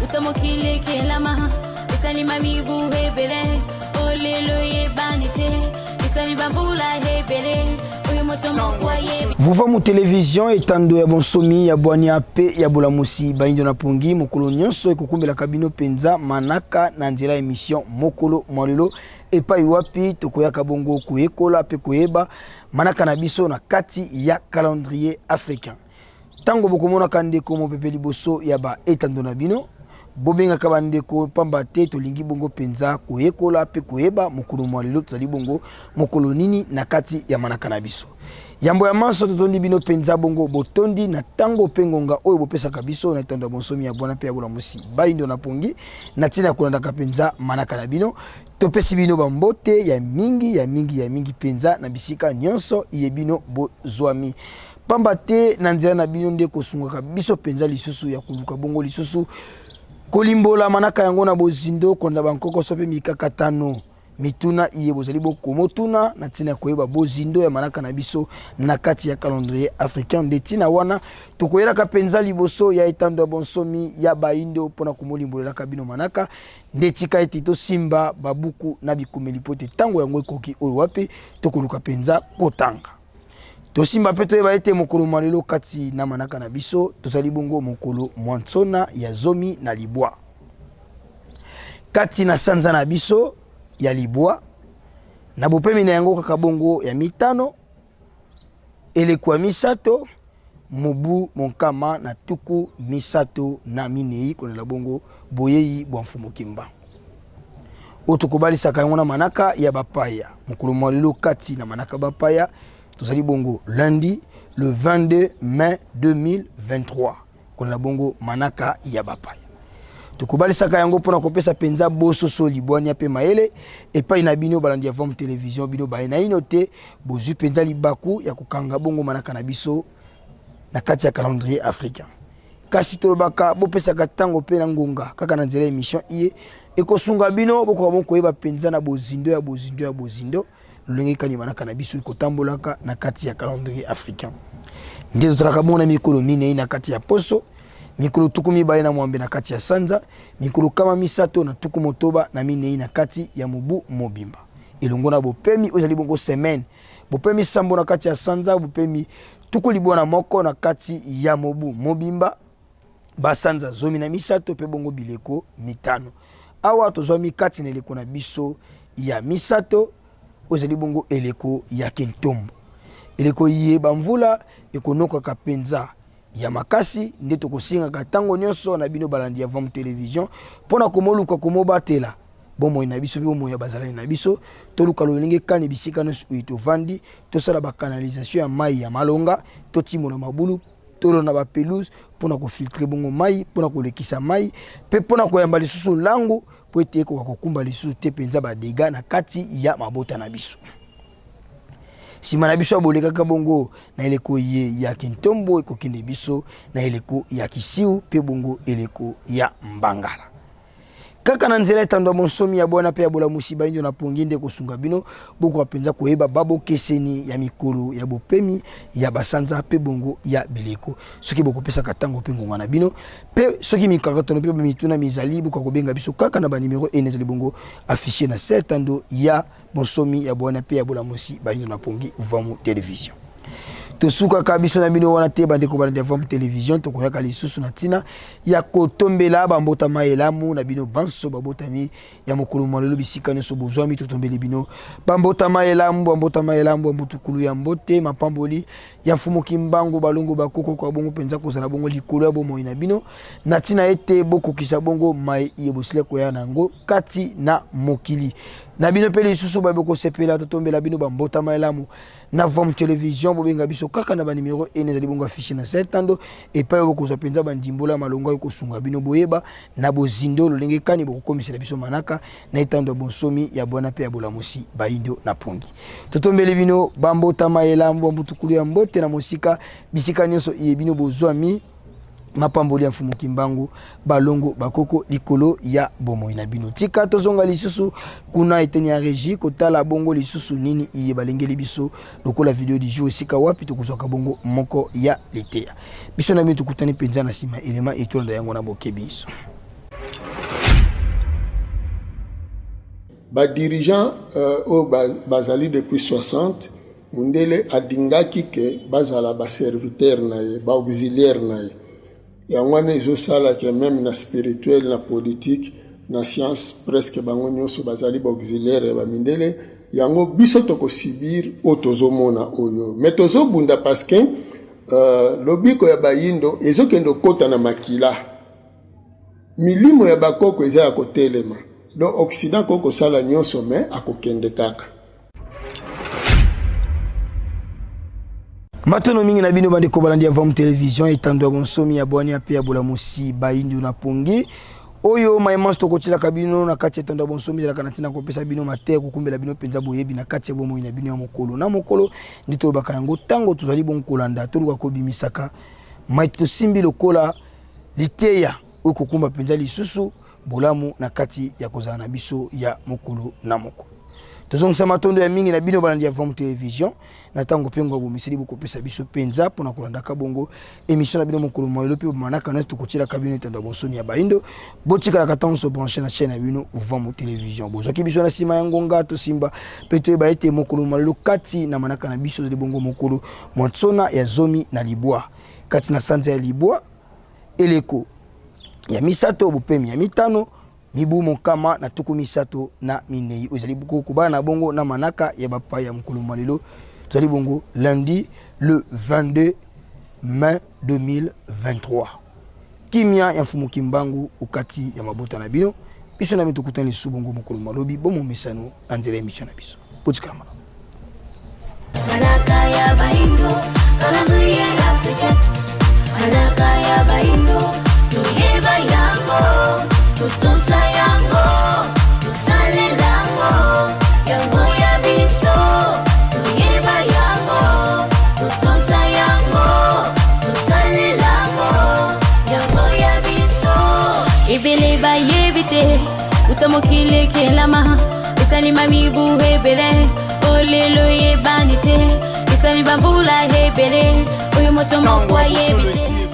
Uta mokili ekelama esalima mibu ebele olelo eyebani te esali bambula ebele oyo moto moko ayebi. Vuvamu Television, etando ya bonsomi ya bwania pe ya bolamusi baindo na pongi, mokolo nyonso ekokumbelaka bino penza manaka na nzela ya emission Mokolo mwa lelo, epai wapi tokoyaka bongo koyekola pe koyeba manaka na biso na kati ya calendrier africain. Tango bokomonaka ndeko mopepe liboso ya ba etando na bino, bobengaka bandeko pamba te tolingi bongo penza koyekola pe koyeba mokolo mwa lelo tozali bongo mokolo nini na kati ya manaka na biso. Yambo ya manso totondi bino penza bongo botondi na tango pe ngonga oyo bopesaka biso na etando ya bonsomi ya bwana pe ya bolamusi baindo na pongi na ntina ya kolandaka penza manaka na bino. Topesi bino ba mbote ya mingi ya mingi ya mingi penza na bisika nyonso iye bino bozwami. Pamba te na nzela na bino nde kosungaka biso mpenza lisusu ya koluka bongo lisusu kolimbola manaka yango na bozindo, kolanda bankokoso mpe mikakatano, mituna iye bozali bokomotuna na ntina ya koyeba bozindo ya manaka na biso na kati ya calendrier africain. Nde ntina wana tokoyelaka mpenza liboso ya etando ya bonsomi ya baindo mpo na komolimbolelaka bino manaka. Nde tika ete tosimba babuku na bikomeli mpo ete ntango yango ekoki oyo wapi tokoluka mpenza kotanga. Tosimba mpe toyeba ete mokolo mwa lelo kati na manaka na biso tozali bongo mokolo mwa nsona ya 19 kati na sanza na biso ya libwa, na bopemi na yango kaka bongo ya mitano, eleko ya misato, mobu monkama na 34, kolanda bongo boyei bwa Mfumu Kimbangu oyo tokobalisaka yango na manaka ya bapaya. Mokolo mwa lelo kati na manaka bapaya tozali bongo lundi le 22 mai 2023, kolanda bongo manaka ya bapaya. Tokobalisaka yango mpona kopesa mpenza bososoli, bwania mpe mayele epai na bino balandi ya Vom Television. Bino baye naino te bozwi mpenza libaku ya kokanga bongo manaka na biso na kati ya calendrier africain, kasi tolobaka bopesaka ntango mpe na ngonga kaka na nzela ya emission iye ekosunga bino bokoka bongo koyeba mpenza na bozindo ya bozindo ya bozindo lolenge kani manaka na biso ekotambolaka na kati ya calendrier africain. Nde tozalaka bongo na mikolo minei na kati ya poso, mikolo 28 na kati ya sanza, mikolo 364 na kati ya mobu mobimba, elongo na bopemi oyo ezali bongo semaine, bopemi sambo na kati ya sanza, bopemi 91 na kati ya mobu mobimba, basanza 13 mpe bongo bileko mitano. Awa tozwami kati na eleko na biso ya misato oyo ezali bongo eleko ya kintombo, eleko ye bamvula ekonokaka mpenza ya makasi. Nde tokosengaka ntango nyonso na bino balandi ya Vom Television mpo na komoluka komobatela bomoi na biso mpe bomoi ya bazalani na biso. Toluka lolenge kani bisika nyonso oyo tovandi tosala bakanalisation ya mai ya malonga, totimola mabulu, tolona ba pelouse mpo na kofiltre bongo mai, mpo na kolekisa mai mpe mpo na koyamba lisusu langu mpo ete ekoka kokumba lisusu te mpenza badega na kati ya mabota na biso. Nsima na biso ya bolekaka bongo na eleko ye ya kintombo, ekokende biso na eleko ya kisiu mpe bongo eleko ya mbangala. Kaka na nzela etando ya bonsomi ya bwana mpe ya bolamusi baindo na pongi nde kosunga bino bokoka mpenza koyeba babokeseni ya mikolo ya bopemi ya basanza mpe bongo ya bileko. Soki bokopesaka ntango mpe ngonga na bino, mpe soki mikakatano mpe mituna mizali, bokoka kobenga biso kaka na banimero ene ezali bongo affiche na se etando ya bonsomi ya bwana mpe ya bolamusi baindo na pongi Vuvamu Television. Tosukaka biso na bino wana te, bandeko balandi ya Vuvamu Television, tokoyaka lisusu na ntina ya kotombela bambotama elamu na bino banso babotami ya mokolo mwa lelo bisika nyonso bozwami. Totombeli bino bambotama elamu, bambotama elamu, bambutukulu ya mbote, mapamboli ya Mfumu Kimbangu, balongo bakoko kwa bongo mpenza kozala bongo likolo ya bomoi na bino na ntina ete bokokisa bongo mai iye bosila koya na yango kati na mokili na bino. Mpe lisusu baye bokosepela, totombela bino bambotama elamu na Vom Television. Bobenga biso kaka na banimero ene ezali bongo affiche na setando, epai oyo bokozwa mpenza bandimbola malonga oyo kosunga bino boyeba na bozindo lolenge kani bokokomisela biso manaka na etando ya bonsomi ya bwana mpe ya bolamusi baindo na pongi. Totombeli bino bambotama elamu, bambutukulu ya mbote na mosika bisika nyonso iye bino bozwami, mapamboli ya Mfumu Kimbangu, balongo bakoko likolo ya bomoi na bino. Tika tozonga lisusu kuna eteni ya regie kotala bongo lisusu nini iye balengeli biso lokola video du jour, esika wapi tokozwaka bongo moko ya liteya. Biso na bino tokutani mpenza na nsima elema etolanda yango na bokebi biso. Ba dirigeants oyo bazali depuis 60, mundele alingaki ke bazala ba serviteurs na ye, ba auxiliaires na ye. Yango wana ezosala ke meme na spirituel, na politique, na science, presque bango nyonso bazali ba auxiliaires ya ba mindele. Yango biso tokosibir oyo tozomona oyo, mais tozobunda parce que lobiko ya bayindo ezokende okota na makila. Milimo ya bakoko eza ya kotelema. Donc Occident akoki kosala nyonso, mais akokende kaka. Matono mingi na bino bandeko balandi ya Vam Television, etando ya bonsomi ya bwania mpe ya bolamusi bayindo na pongi oyo mayemanso tokotielaka bino na kati ya etando ya bonsomi ezalaka na ntina kopesa bino mateya, kokumbela bino mpenza boyebi na kati ya bomoi na bino ya mokolo na mokolo. Nde tolobaka yango ntango tozali bongo kolanda, toluka kobimisaka mai tosimbi lokola liteya oyo kokumba mpenza lisusu bolamu na kati ya kozala na biso ya mokolo na mokolo. Tozongisa matondo ya mingi na bino balandi ya Vam Television na ntango mpe ngwa bomiseli bokopesa biso mpenza mpo na kolandaka bongo emission na bino mokolo mwa lelo mpe bomanaka nyonso tokotielaka bino etando ya bonsomi ya bayindo. Botikalaka ntango nyonso branche na chaîne na bino Vam Television. Bozwaki biso na nsima ya ngonga tosimba mpe toyeba ete mokolo mwa lelo kati na manaka na biso ezali bongo mokolo mwa nsona ya 19 kati na sanza ya libwa, eleko ya misato, bopemi ya mitano, mibu 134, oyo ezali kobala na bongo na manaka ya bapaya. Mokolo mwa lelo tozali bongo lundi le 22 mai 2023. Kimia ya Mfumu Kimbangu okati ya mabota na bino. Biso na bino tokutani lisusu bongo mokolo malobi bomomesano na nzela ya émission na biso. Botikala malamu. Manaka ya baindo, calendrier africain. Manaka ya baindo, toyeba yango, totosa yango, tosalela yango, yango ya biso. Toyeba yango, totosa yango, tosalela yango, yango ya biso. Ebele bayebi te uta mokili ekelama, esalima mibu ebele, olelo eyebani te, esali bambula ebele oyo moto moko ayebi te.